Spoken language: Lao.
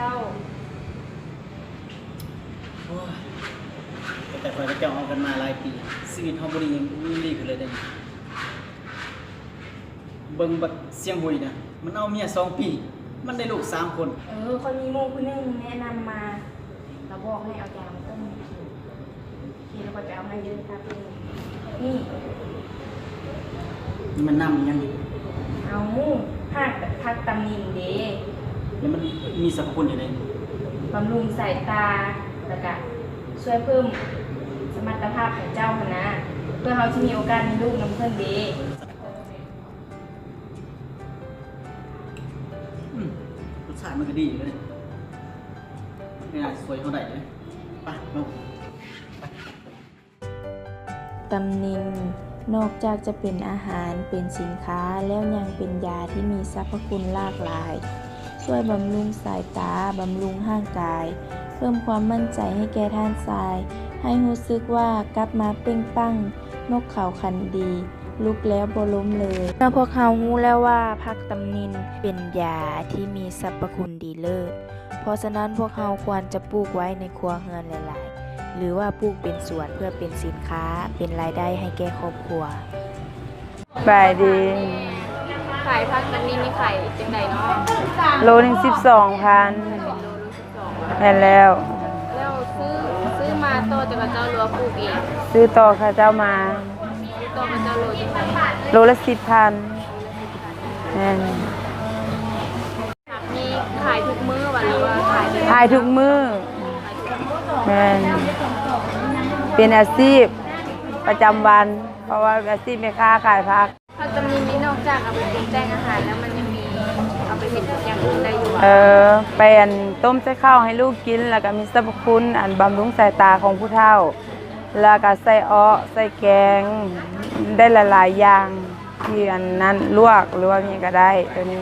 ໂອ້ຍ ຕັ້ງແຕ່ຂ້ອຍກັບເຈົ້າເຮົາກັນມາຫຼາຍປີ ຊີວິດເຮົາບໍ່ໄດ້ຫຍັງ ບໍ່ໄດ້ດີຂຶ້ນເລີຍເດ້. ເບິ່ງບັກຊຽງຫຸຍນະ ມັນເອົາເມຍສອງປີ ມັນໄດ້ລູກສາມຄົນ. ເອີ ຂ້ອຍມີໝູ່ຜູ້ໜຶ່ງແນະນຳມາ ລາວບອກໃຫ້ເອົາຢາມາຕົ້ມກິນ ໂອເຄ ລະຂ້ອຍໄປເອົາໃຫ້ເດີ ຖ້າເປັນນີ້. ນີ້ມັນນ້ຳອີ່ຫຍັງນີ້? ເອົາ ຮາກ ຜັກຕຳນິນເດ. ແລ້ວມັນມີສັບພະຄຸນຈັ່ງໃດ? ບຳລຸງສາຍຕາ ລະກະຊ່ວຍເພີ່ມສະມັດຕະພາບຂອງເຈົ້າຫັ້ນນະ ເພື່ອເຮົາຊິມີໂອກາດມີລູກນຳເພິ່ນເດ. ອືມ ລົດຊາດມັນກະດີຢູ່ເດ້ ແມ່ນອາດຊ່ວຍເຮົາໄດ້ເດ້. ໄປ ເຮົາ ຕຳນິນນອກຈາກຈະເປັນອາຫານ, ເປັນສິນຄ້າ ແລ້ວຍັງເປັນຢາທີ່ມີສັບພະຄຸນຫຼາກຫຼາຍ, ຊ່ວຍບຳລຸງສາຍຕາ, ບຳລຸງຮ່າງກາຍ, ເພີ່ມຄວາມໝັ້ນໃຈໃຫ້ແກ່ທ່ານຊາຍ, ໃຫ້ຮູ້ສຶກວ່າກັບມາເປັ່ງປັ້ງ, ນົກເຂົາຂັນດີ, ລຸກແລ້ວບໍ່ລົ້ມເລີຍ. ເມື່ອພວກເຮົາຮູ້ແລ້ວວ່າຜັກຕຳນິນເປັນຢາທີ່ມີສັບພະຄຸນດີເລີດ, ເພາະສະນັ້ນພວກເຮົາຄວນຈະປູກໄວ້ໃນຄົວເຮືອນຫຼາຍໆ ຫຼືວ່າປູກເປັນສວນເພື່ອເປັນສິນຄ້າ, ເປັນລາຍໄດ້ໃຫ້ແກ່ຄອບຄົວ. ສະບາຍດີ. ຂາຍຜັກຕຳນິນນີ້ຂາຍຈັ່ງໃດເນາະ? ໂລໜຶ່ງສິບສອງພັນ. ແມ່ນແລ້ວ. ແລ້ວຊື້ ຊື້ມາຕໍ່ຈາກເຂົາເຈົ້າ ຫຼືວ່າປູກເອງ? ຊື້ຕໍ່ເຂົາເຈົ້າມາ. ຊື້ຕໍ່ເຂົາເຈົ້າໂລຈັກບາດ? ໂລລະສິບພັນ. ແມ່ນ. ນີ້ຂາຍທຸກມື້ຫວາ ຫຼືວ່າຂາຍແຕ່ ຂາຍທຸກມື້. ແມ່ນ ເປັນອາຊີບປະຈຳວັນ ເພາະວ່າອາຊີບແມ່ຄ້າຂາຍຜັກ. ຜັກຕຳນິນນີ້ນອກຈາກເອົາໄປປຸງແຕ່ງອາຫານແລ້ວ ມັນຍັງມີເອົາໄປເຮັດຢ່າງອື່ນໄດ້ຢູ່ຫວາ? ເອີ ໄປອັນ ຕົ້ມໃສ່ເຂົ້າໃຫ້ລູກກິນ ແລ້ວກະມີສັບພະຄຸນອັນບຳລຸງສາຍຕາຂອງຜູ້ເຖົ້າ ແລ້ວກະໃສ່ເອາະ ໃສ່ແກງ ໄດ້ຫຼາຍໆຢ່າງ. ທີ່ອັນນັ້ນ ລວກ ຫຼືວ່າຫຍັງກະໄດ້ໂຕນີ້.